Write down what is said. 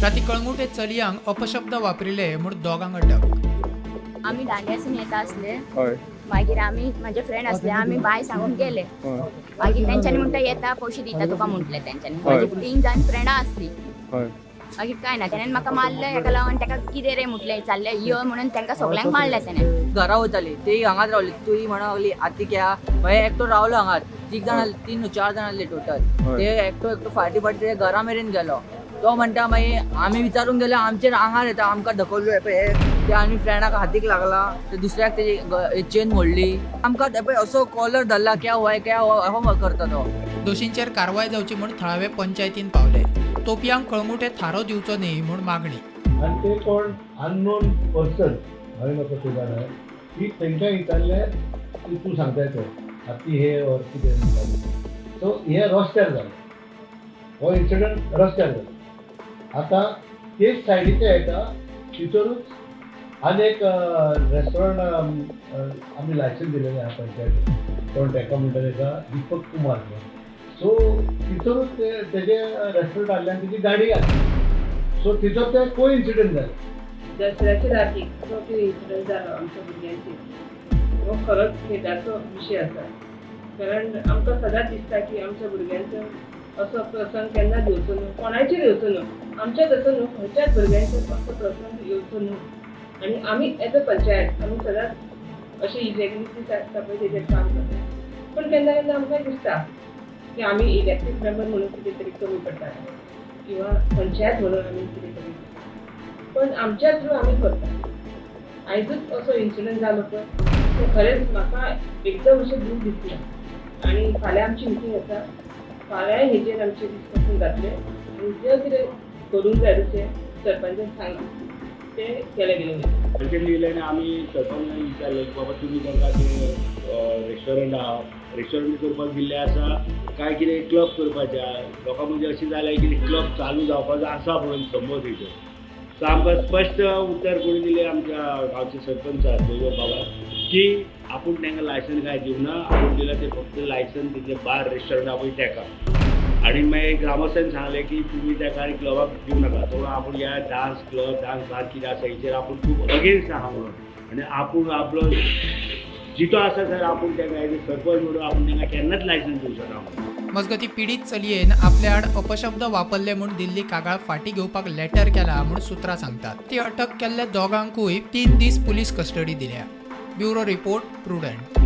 राती कळंगूटे चलयांक अपशब्द वापरिले म्हूण दोगांक अटक. आमी दांड्यासून येता आसले. मागीर आमी माझे फ्रेंड असले, आमी बाय सांगून गेले. मागीर तेंच्यांनी म्हणटा, येता, पयशे दिता तुका म्हटलें तेंच्यांनी. माझी तीन जाण फ्रेंडां आसली. मागीर काय ना, तेणेन म्हाका मारलें. हेका लागून तेका कितें रे म्हटलें, चाललें यो म्हणून तांकां सगल्यांक मारलें तेणें. घरा वयताली, ती हांगाच रावली. तुही म्हणूंक लागली आतीक या. मागीर एकटो रावलो हांगाच. तीग जाण आसले, तीन न्हू चार जाण आसले टोटल. ते एकटो एकटो फाटी फाटी ते घरा मेरेन गेलो. तो म्हणटा, मागीर आमी विचारूंक गेलो, आमचेर आंगार येता, आमकां धकल्लो. हे पळय, हे ते आनी फ्रेंडाक हातीक लागला, ते दुसऱ्याक तेजी चेन मोडली. आमकां ते पळय असो कॉलर धरला, क्या हुआ क्या हुआ असो करता तो. दोशींचेर कारवाय जावची म्हूण थळावे पंचायतीन पावले. तोपयांक कळंगूटे थारो दिवचो न्ही म्हूण मागणी. आनी ते कोण अननोन पर्सन, हांवें म्हाका ते जाणा की तांकां विचारलें की तूं सांगताय ते आती हे ऑर कितें म्हणटा. सो हे रस्त्यार जालें, हो इन्सिडंट रस्त्यार जालो. आतां तेच सायडीच्या हेका थंयसरूच आनी एक रेस्टॉरंट आमी लायसन्स दिलेलें आहा पंचायतीन. कोण तेका म्हणटा तेका दीपक कुमार म्हणून. सो थंयसरूच ते तेजें रेस्टॉरंट आहलें आनी तेजी गाडी आसली. सो थंयसर ते को इन्सिडंट जालें. दसऱ्याच्या रातीक जो कितें इन्सिडंट जालो आमच्या भुरग्यांचेर, हो खरोच खेदाचो विशय आसा. कारण आमकां सदांच दिसता की आमच्या भुरग्यांचो असो प्रसंग केन्नाच येवचो न्हू, कोणाचेर येवचो न्हू, आमच्याच असो न्हू, खंयच्याच भुरग्यांचेर असो प्रसंग येवचो न्हू. आनी आमी एज अ पंचायत आमी सदांच अशे इरेग्युलरिटीज आसता पळय तेजेर काम करता. पूण केन्ना केन्ना आमकां दिसता की आमी इलेक्टेड मेंबर म्हणून कितें तरी कमी पडटा किंवा पंचायत म्हणून आमी कितें तरी, पण आमच्या थ्रू आमी करता. आयजूच असो इन्सिडंट जालो पळय, ते खरेंच म्हाका एकदम अशें दूख दिसलें. आनी फाल्यां आमची मिटींग आसा. फाल्यांय हेजेर आमचें डिस्कशन जातलें आनी जें कितें करूंक जाय तशें सरपंचान सांगलां तें केलें गेलें वयतलें. पंचायत दिले आनी आमी सरपंचान विचारलें की बाबा, तुमी तांकां ते रेस्टॉरंट आहा, रेस्टॉरंट करपाक दिल्लें आसा काय कितें क्लब करपाचें आहा? लोकां मदीं अशें जालें की क्लब चालू जावपाचो आसा म्हणून समज थंयसर. सो आमकां स्पश्ट उतर कोणी दिलें, आमच्या गांवचे सरपंच आहा दोगो बाबा, की आपूण तांकां लायसन काय दिवना, आपूण दिलां तें फक्त लायसन तेजें बार रेस्टॉरंट आहा पळय तेका. आनी मागीर ग्रामस्थांनी सांगलें की तुमी ताका आनी क्लबाक दिवं नाका. तो आपूण ह्या डान्स क्लब, डान्स बार कितें आसा हेचेर आपूण खूब अगेन्स्ट आहा म्हणून. आनी आपूण आपलो जितो आसा सर आपूण ताका एज अ सरपंच म्हणून आपूण तांकां केन्नाच लायसन्स दिवचो ना म्हणून. मजगतीं, पिडीत चलयेन आपल्या आड अपशब्द वापरले म्हूण दिल्ली कागाळ फाटीं घेवपाक लेटर केला म्हूण सुत्रां सांगतात. ती अटक केल्ल्या दोगांकूय 3 दीस पुलीस कस्टडी दिल्या. Bureau report, Prudent.